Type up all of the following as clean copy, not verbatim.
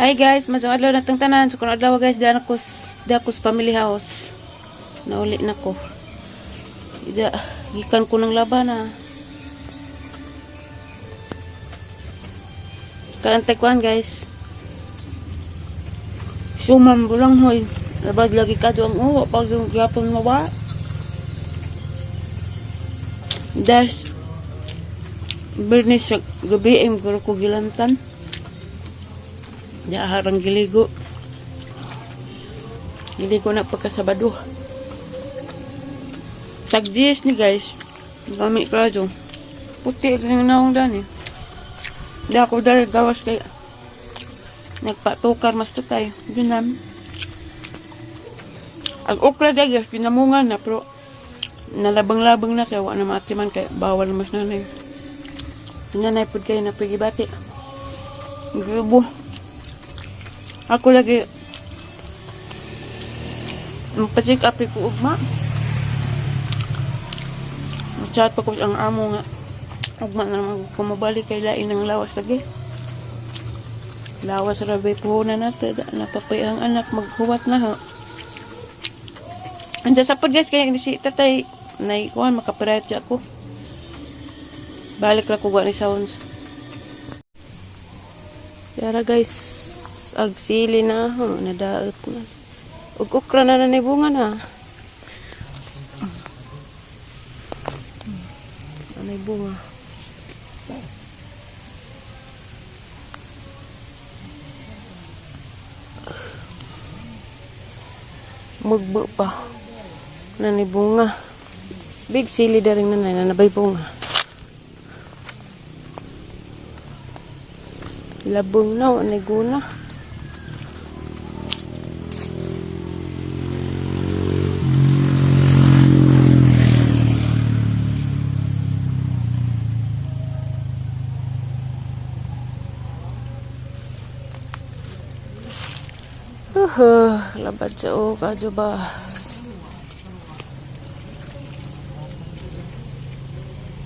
Hi guys, maayong adlaw natong tanan. So karong adlaw guys, diha ako diha ko sa family house. Nauli na ko. Ida gikan ko ng laban na. Kaantay kuan guys. Suman bulang hoy. Labad lagi ka ang uwa pag yung gyapon mawa. Das Bernis sa gabi ay ko gilantan. Di harang giligo. Giligo na pagkasabado. Tag 10 ni guys. Kami ka. Puti rin naong dani. Di ako dahil gawas kay nagpatukar mas tatay. Yun. Ang okra di guys, pinamunga na pero nalabang-labang na kaya wa na maatiman kaya bawal mas nanay. Nanay pud kayo na pagibati. Gibo. Ako lagi magpa-check up ko ugma. Chat pa ko ang amo nga ugma na naman ko mabalik kay lain ng lawas lagi. Lawas ra bay puhunan nato, napapay ang anak maghuwat na ho. Andiyan sa pod guys kay si tatay nay kuan makaparetsa ako. Balik ra ko ni sounds. Yara guys, ag sili na ho, nadaot na. Ug okra na na bunga na. Anay bunga. Mugbo pa. Nanay bunga. Big sili da rin nanay, nanabay bunga. Labong na, anay guna. Labad sa o, kadyo ba?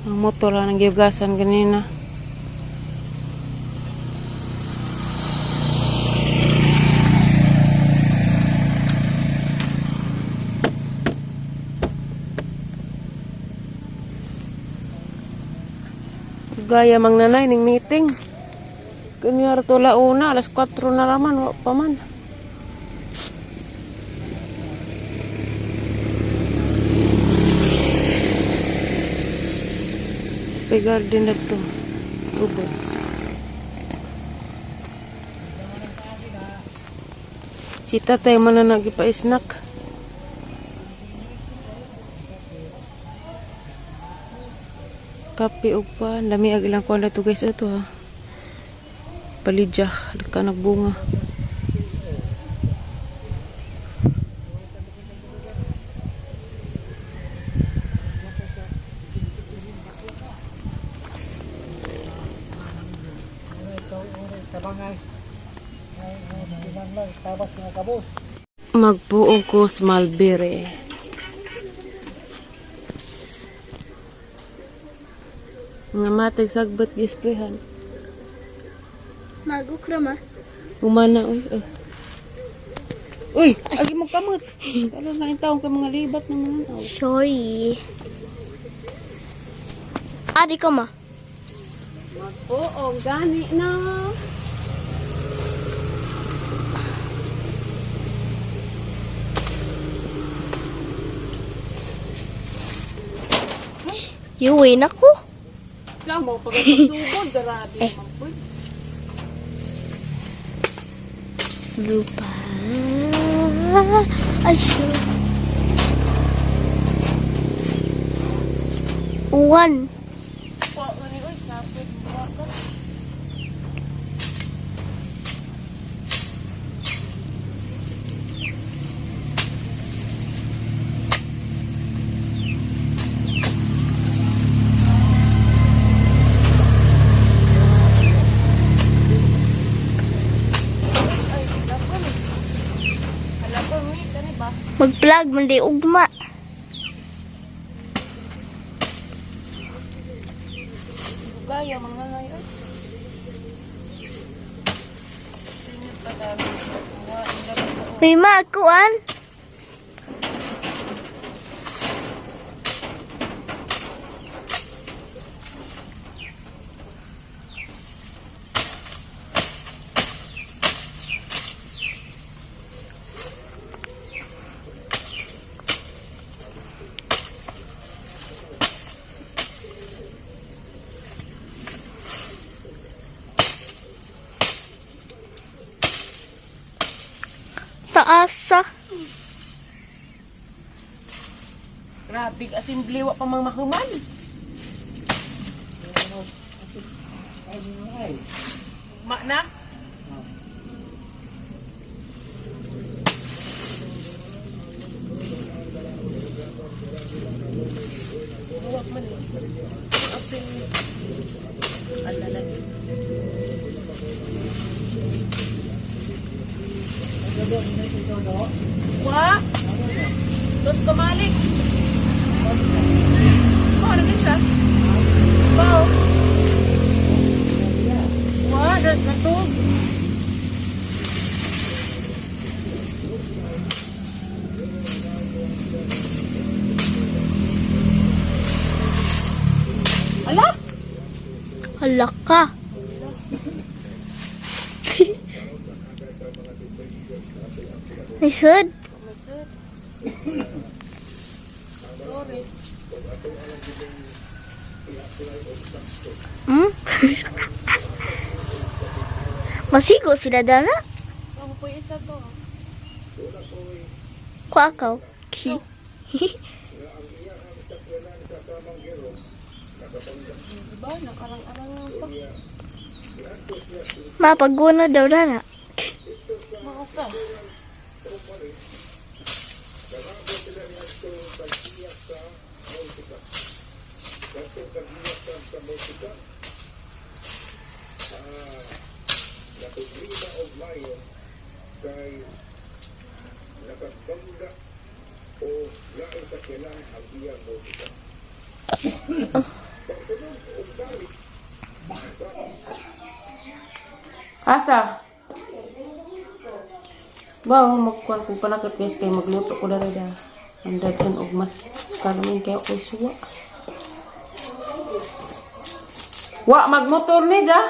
Ang motor lang ang gigasan ganina. Gaya mang nanay ning meeting. Kanya to la una, alas 4 na raman, wa pa man. May garden na to. Ubos. Si tatay man na nagipa-snack. Kape ug pa. Dami ag ilang kuan na to guys ito ha. Palidya. Ka nagbunga. Magbuong ko sa Malbere. Nga matag sagbot gisprehan. Magukra ma. Umana uy. Oh. Uy, agi mo kamot. Ano na yung taong kay mga libat ng mga tao. Sorry. Adi ka ma. Magbuong gani na. Yuwi na ko. Sa mo pagkasugod grabe Eh. man po. Lupa. Ay, so. Uwan. Uy, sapot mo ka. Ay, lapon. Lapon, mi, kani ba? Mag-vlog man di ugma. Gaya mga ngay oy. Tingnan pa. May makuan. Taas ah. Grabe, assembly wa pa mang mahuman. Ma na? Huwag man eh. Apil. Alala. Wa? Dos kamalik. Oh, ano isa? Wow. Wa, natug. Ala! Hala ka. Lisod. Sorry. Masigo sila dana. Ako po isa to. Kuakaw. Diba? Nakarang-arang pa. Mapaguna daw dana. Mao ka. Asa? Ba, magkuhan ko panakit guys kay magluto ko dali da. Ang daghan og mas karon kay ko suwa. Wa magmotor ni ja.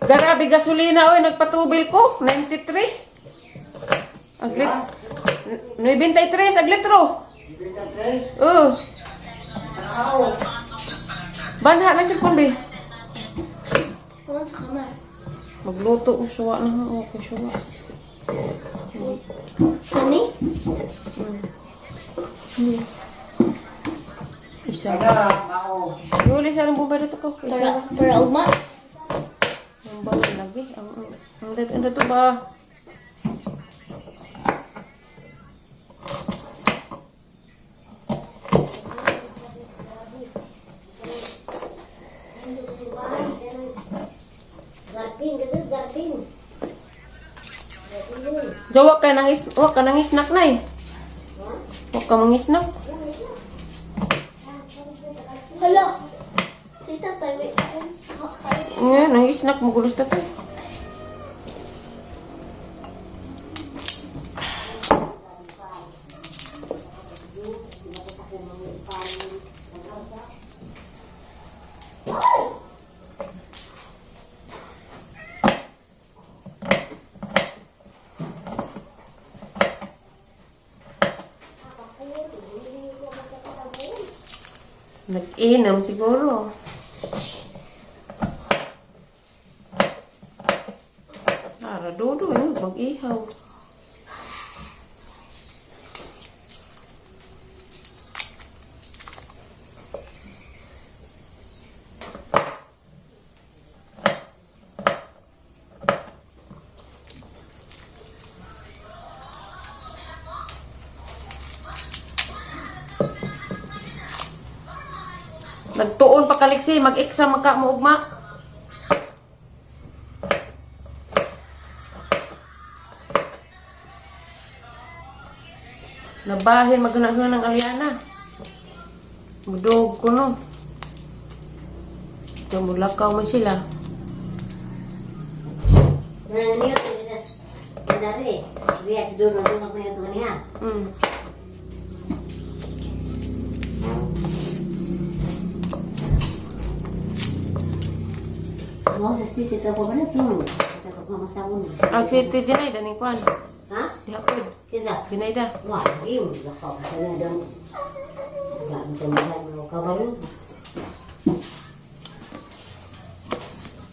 Grabe gasolina oy, nagpatubil ko 93. Aglit 93 ag litro. 93? Oh. Banha na cellphone be. Magluto ko suwa na ho ko suwa. Kani? Isa. Ada, mao. Yuli sa nang bubay dito ko. Isa. Para, para ugma. Ang bawo lagi. Ang ang to ba? Jawa ka nang is wa ka nang snack nay. Wa ka mang snack. Hala. Tita tayo may Nga nang snack magulos ta tay. Nag-inom siguro. Ara, dodo yun. Mag-ihaw. Nagtuon pa kaliksi, mag-exam magka mo ugma. Nabahin maghunahuna ng Aliana. Mudog ko no. Ito, mulakaw man sila. Ah, si Titi Jinaida ning kuan. Ha? Diha po. Kisa? Jinaida. Wah, yun. Lakaw. Sana daw. Wala, ang tamahan mo. Kabalo.